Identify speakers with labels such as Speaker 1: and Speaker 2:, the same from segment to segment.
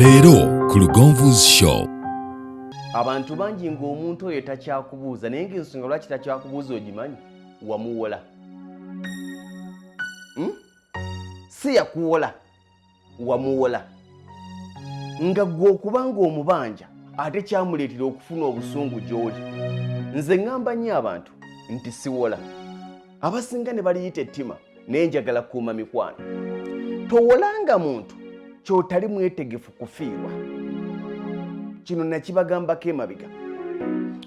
Speaker 1: Leero ku Lugonvu's Show.
Speaker 2: Abantu bangi ng'omuntu oyo takyakubuuza, naye ng'ensonga lwaki takyakubuuza ogimanyi, wamuwola. Si yakuwola, wamuwola. Nga ggwe okuba ng'omubanja ate kyamuleetera okufuna obusungu gy'oli. Nze ŋŋamba nnyo abantu nti siwola. Abasinga ne baliyita ettima, naye njagala kukuuma mikwano. Towolanga muntu ky'otali mwetegefu kufiirwa. Kino nakibagambako emabega.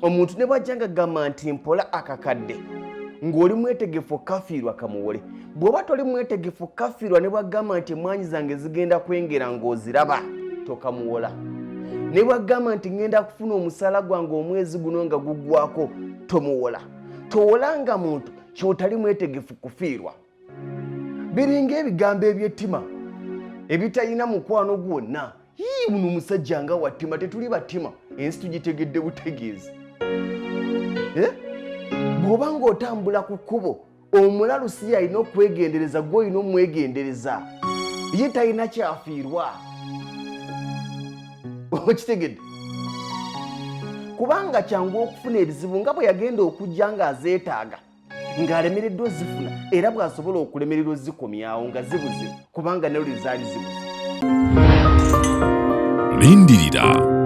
Speaker 2: Omuntu ne bw'ajja nga gamba nti mpola akakadde, ng'oli mwetegefu okafiirwa, kamuwole. Bw'oba toli mwetegefu kafiirwa, ne bw'agamba nti emmwanyi zange zigenda kwengera ng'oziraba, tokamuwola. Ne bw'agamba nti ŋŋenda kufuna omusaala gwange omwezi guno nga guggwako, tomuwola. Towolanga muntu ky'otali mwetegefu kufiirwa. Biringa ebigambo eby'ettima ebitalina mukwano gwonna. Yii, buno omusajja nga wattima. Tetuli battima, ensi tugitegedde butegeezi. Bw'oba ng'otambula ku kkubo, omulalu si yalina okwegendereza, gwe olina omwegendereza, ye talina kyafiirwa. Okitegedde? Kubanga kyangu okufuna ebizibu nga bwe yagenda okujja ng'azeetaaga ng'alemereddwa ozifuna, era bw'asobola okulemererwa ozikomyawo nga zibuze, kubanga naluli zaali zibuze.
Speaker 1: Lindirira.